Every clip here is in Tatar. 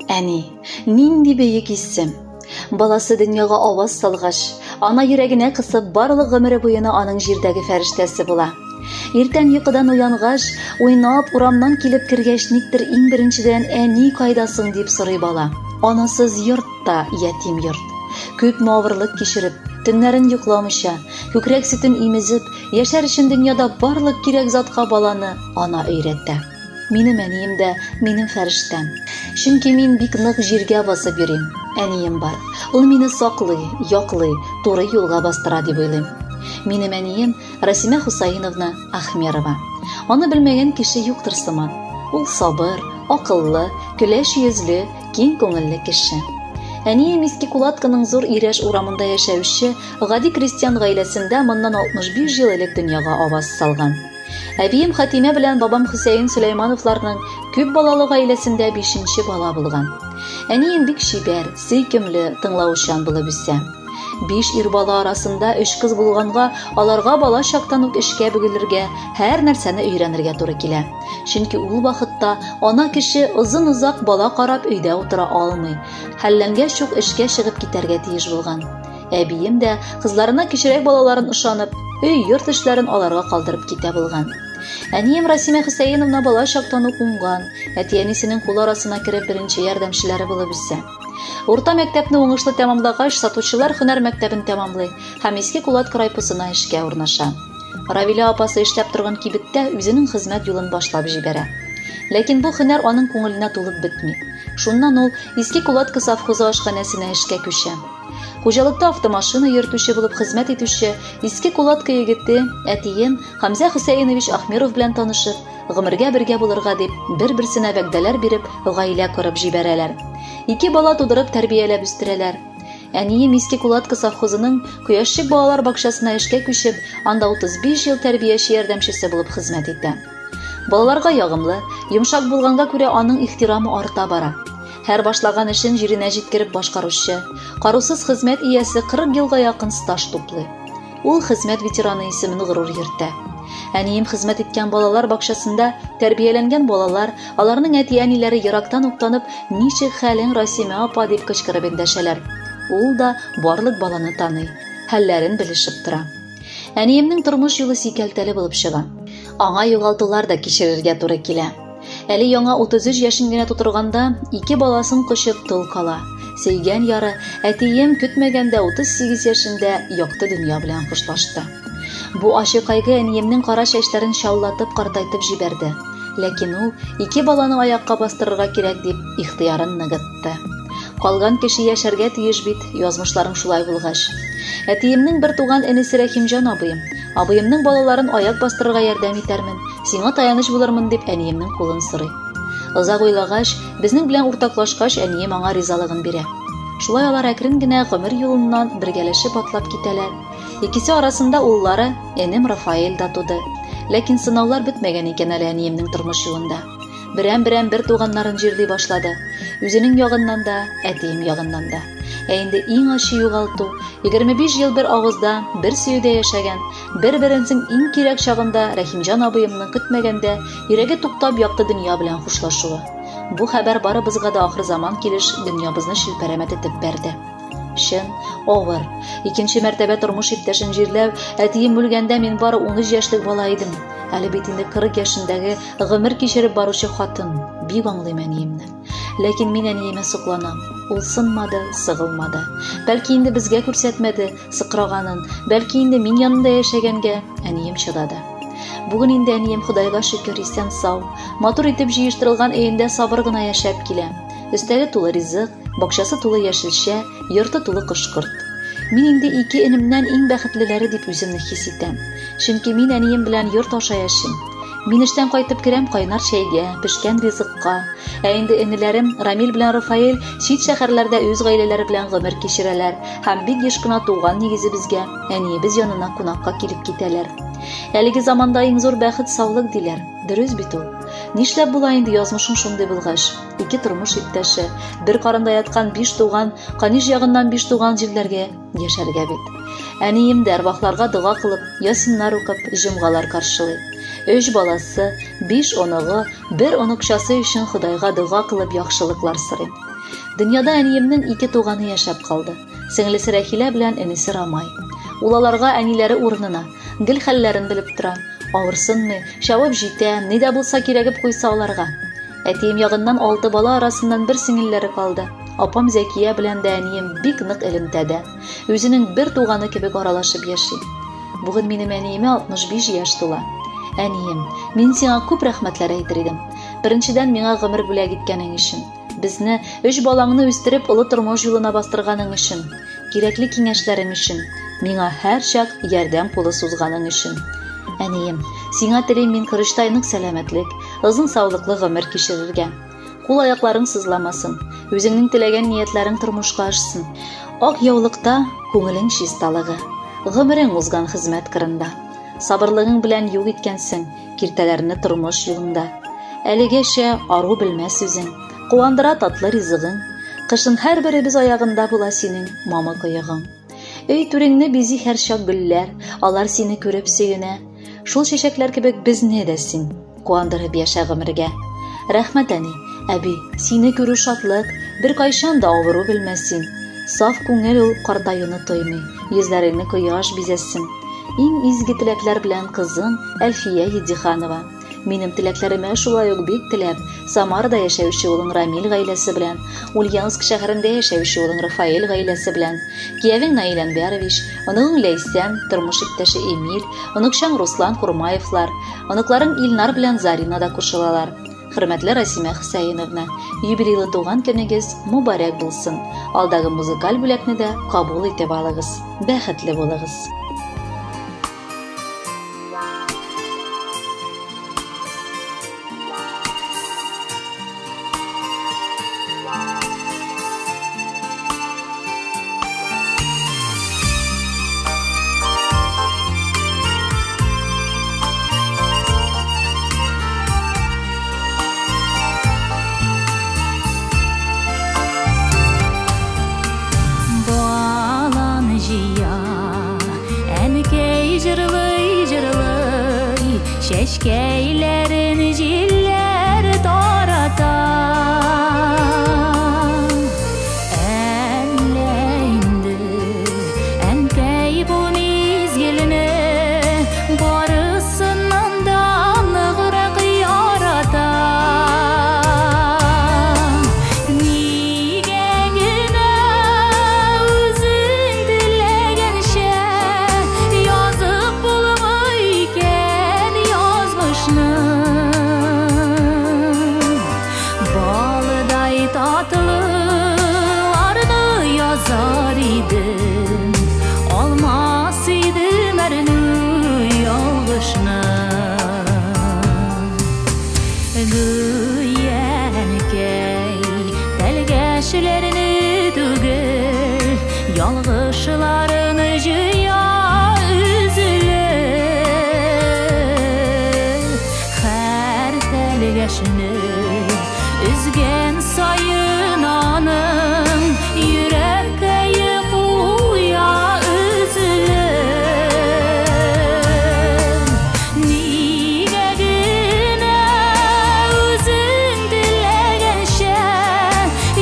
Әни, нинди бөек исем! Баласы дөньяга аваз салгач, ана йөрәгенә кысып, барлык гомере буена аның җирдәге фәрештәсе була. Иртән йокыдан уянгач, уйнап, урамнан килеп кергәч, никтер иң беренчедән әни кайда соң дип сорый бала. Анасыз йорт та ятим йорт. Күпме авырлык кичереп, төннәрен йокламыйча, күкрәк сөтен имезеп, яшәр өчен дөньяда барлык кирәк затка баланы ана өйрәтә. Минем әнием дә минем фәрештәм. Чөнки мин бик нык җиргә басып йөрим. Әнием бар. Ул мине саклый, яклый, туры юлга бастыра дип уйлыйм. Минем әнием Расимә Хусаиновна Ахмерова. Аны белмәгән кеше юктыр сыман. Ул сабыр, акыллы, көләч йөзле, киң күңелле кеше. Әнием Иске Кулатканың Зур Ирәш урамында яшәүче гади крестьян гаиләсендә моннан 65 ел элек дөньяга аваз салган. Әбием Хатимә белән бабам Хөсәен Сөләймановларның күп балалы гаиләсендә бишенче бала булган. Әнием бик чибәр, сөйкемле, тыңлаучан булып үсә. Биш ир бала арасында өч кыз булганга, аларга бала чактан ук эшкә бөгелергә, һәр нәрсәне өйрәнергә туры килә. Чөнки ул вакытта ана кеше озын-озак бала карап өйдә утыра алмый. Хәлләнгәч үк эшкә чыгып китәргә тиеш булган. Әбием дә кызларына кечерәк балаларын ышанып, өй, йорт эшләрен аларга калдырып китә булган. Әнием Расимә Хөсәеновна бала чактан ук уңган, әти-әнисенең кул арасына кереп беренче ярдәмчеләре булып үсә. Урта мәктәпне уңышлы тәмамлагач, сатучылар һөнәр мәктәбен тәмамлый һәм Иске Кулатка райпосына эшкә урнаша. Равилә апасы эшләп торган кибеттә үзенең хезмәт юлын башлап җибәрә. Ләкин бу һөнәр аның күңеленә тулып бетми. Шуннан ул Иске Кулатка совхозы ашханәсенә эшкә күчә. Хуҗалыкта автомашина йөртүче булып хезмәт итүче Иске Кулатка егете, әтием Хамзә Хөсәенович Ахмеров белән танышып, гомергә бергә булырга дип, бер-берсенә вәгъдәләр биреп, гаилә корып җибәрәләр. Ике бала тудырып тәрбияләп үстерәләр. Әнием Иске Кулатка совхозының Кояшчык балалар бакчасына эшкә күчеп, анда 35 ел тәрбияче ярдәмчесе булып хезмәт итә. Балаларга ягымлы, йомшак булганга күрә аның ихтирамы арта бара. Һәр башлаган эшен җиренә җиткереп башкаручы, карусыз хезмәт иясе 40 елга якын стаж туплый. Ул хезмәт ветераны исемен горур йөртә. Әнием хезмәт иткән балалар бакчасында тәрбияләнгән балалар, аларның әти-әниләре ерактан ук танып, ничек хәлең, Расимә апа, дип кычкырып эндәшәләр. Ул да барлык баланы таный, хәлләрен белешеп тора. Әниемнең тормыш юлы сикәлтәле булып чыга. Аңа югалтулар да кичерергә туры килә. Әле яңа 33 яшен генә тутырганда, ике баласын кочып тол кала. Сөйгән яры, әтием көтмәгәндә 38 яшендә якты дөнья белән хушлашты. Бу ачы кайгы әниемнең кара чәчләрен чаллатып картайтып җибәрде. Ләкин ул, ике баланы аякка бастырырга кирәк дип, ихтыярын ныгытты. Калган кеше яшәргә тиеш бит, язмышларың шулай булгач. Әтиемнең бер туган энесе Рәхимҗан абыем. Абыемның балаларын аяк бастырырга ярдәм итәрмен, сиңа таяныч булырмын дип әниемнең кулын сорый. Озак уйлагач, безнең белән уртаклашкач, әнием аңа ризалыгын бирә. Шулай алар әкрен генә гомер юлыннан бергәләшеп атлап китәләр. Икесе арасында уллары, энем Рафаэль да туды. Ләкин сынаулар бетмәгән икән әле әниемнең тормыш юлында. Берәм-берәм бер туганнарын җирли башлады. Үзенең ягыннан да, әтием ягыннан да. Ә инде иң ачы югалту, 25 ел бер авызда, бер сөюдә яшәгән, бер-беренсең иң кирәк чагында Рәхимҗан абыемның көтмәгәндә йөрәге туктап якты дөнья белән хушлашуы. Бу хәбәр барыбызга да ахырзаман килеш дөньябызны челпәрәмә тетеп бәрде. Чын, авыр. Икенче мәртәбә тормыш иптәшен җирләү, әтием үлгәндә мин бары 13 яшьлек бала идем. Әле бит инде 40 яшендәге гомер кичереп баручы хатын. Бик аңлыйм әниемне. Ләкин мин әниемә сокланам. Ул сынмады, сыгылмады. Бәлки инде безгә күрсәтмәде сыкраганын, бәлки инде мин янында яшәгәнгә әнием чыдады. Бүген инде әнием Ходайга шөкер исән-сау, матур итеп җыештырылган өендә сабыр гына яшәп килә. Өстәле тулы ризык, бакчасы тулы яшелчә, йорты тулы кош-корт. Мин инде ике энемнән иң бәхетлеләре дип үземне хис итәм. Чөнки мин әнием белән йорт аша яшим. Мин эштән кайтып керәм кайнар чәйгә, пешкән ризыкка. Ә инде энеләрем Рамил белән Рафаэль чит шәһәрләрдә үз гаиләләре белән гомер кичерәләр һәм бик еш кына туган нигезебезгә, әниебез янына кунакка килеп китәләр. Әлеге заманда иң зур бәхет саулык диләр. Дөрес бит ул. Нишләп була инде язмышың шундый булгач? Ике тормыш иптәше, бер карында яткан биш туган, Каниш ягыннан биш туган җирләргә яшәргә бит. Әнием дә әрвахларга дога кылып, ясиннар укып, җомгалар каршылый. Өч баласы, биш оныгы, бер оныкчасы өчен Ходайга дога кылып яхшылыклар сорый. Дөньяда әниемнең ике туганы яшәп калды. Сеңлесе Рәхилә белән энесе Рамай. Ул аларга әниләре урынына, гел хәлләрен белеп тора. Авырсынмый, чабып җитә, ни дә булса кирәгеп куйса аларга. Әтием ягыннан алты бала арасыннан бер сеңелләре калды. Апам Зәкия белән дә әнием бик нык элемтәдә. Үзенең бер туганы кебек аралашып яши. Бүген минем әниемә 65 яшь тула. Әнием, мин сиңа күп рәхмәтләр әйтер идем. Беренчедән, миңа гомер бүләк иткәнең өчен. Безне, өч балаңны үстереп, олы тормыш юлына бастырганың өчен. Кирәкле киңәшләрең өчен. Миңа һәрчак ярдәм кулы сузганың өчен. Әнием, сиңа телим мин корычтай нык сәламәтлек, озын саулыклы гомер кичерергә. Кул аякларың сызламасын, үзеңнең теләгән ниятләрең тормышка ашсын. Ак яулыкта күңелең чисталыгы, гомерең узган хезмәт кырында. Сабырлыгың белән юк иткәнсең киртәләрне тормыш юлыңда. Әлегәчә ару белмәс үзең, куандыра татлы ризыгың. Кышын һәрберебез аягында була синең мамык оегың. Өй түреңне бизи һәрчак гөлләр, алар сине күреп сөенә. Шул чәчәкләр кебек безне дә син куандырып яшә гомергә. Рәхмәт, әни, әби, сине күрү шатлык, беркайчан да авыру белмәс син. Саф күңел ул картаюны тоймый, йөзләреңне кояш бизәсен. Иң изге теләкләр белән кызың Әлфия Едиханова. Минем теләкләремә шулай ук бик теләп, Самарада яшәүче улың Рамил гаиләсе белән, Ульяновск шәһәрендә яшәүче улың Рафаэль гаиләсе белән, киявең Наил Әнвәрович, оныгың Ләйсән, тормыш иптәше Эмиль, оныкчаң Руслан Курмаевлар, оныкларың Илнар белән Зарина да кушылалар. Хөрмәтле Расимә Хөсәеновна, юбилейлы туган көнегез мөбарәк булсын. Алдагы музыкаль бүләкне дә кабул итеп алыгыз. Бәхетле булыгыз. Баланы җыя, әнкәй җырлый, җырлый, чәчкәйләрен җилләр тарата. Әллә инде әнкәй бу мизгелне барысыннан да ныграк ярата. Нигә генә үзең теләгәнчә язып булмый икән язмышны? Балдай татлыларны язар идем, алмас идем әрнү ялгышны. Гүя әнкәй тәлгәшләрне түгел, ялгышларын җыя өзелеп. Һәр тәлгәшне өзгән саен аның йөрәккәе куя өзелеп. Нигә генә үзең теләгәнчә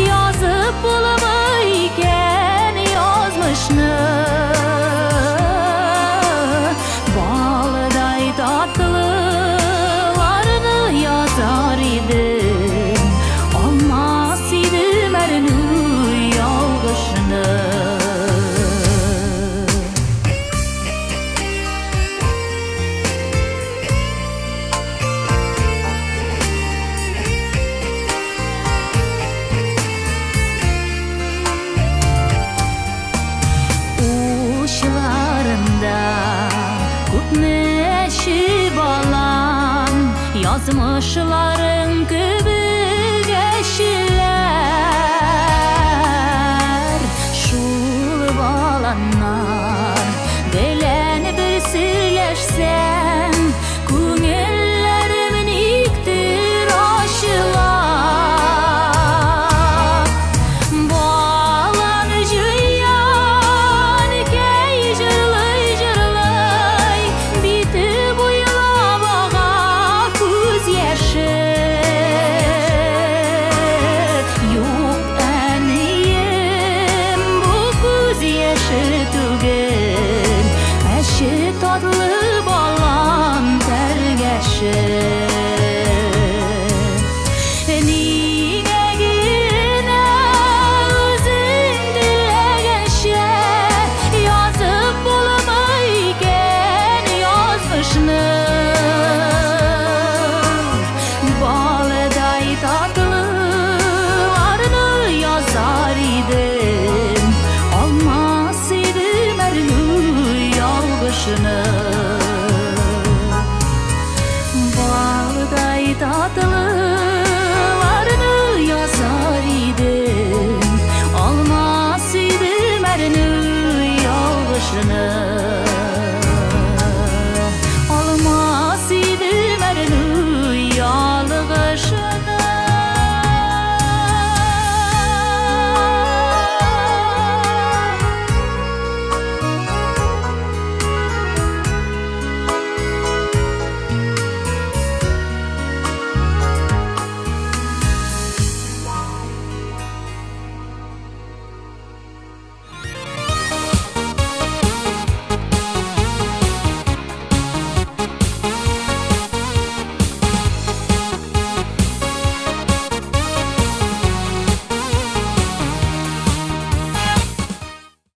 язып булмый икән язмышны? Балдай татлыларны язар идем, алмас идем әрнү ялгышны. Учларында күпме әче балан, язмышларың кебек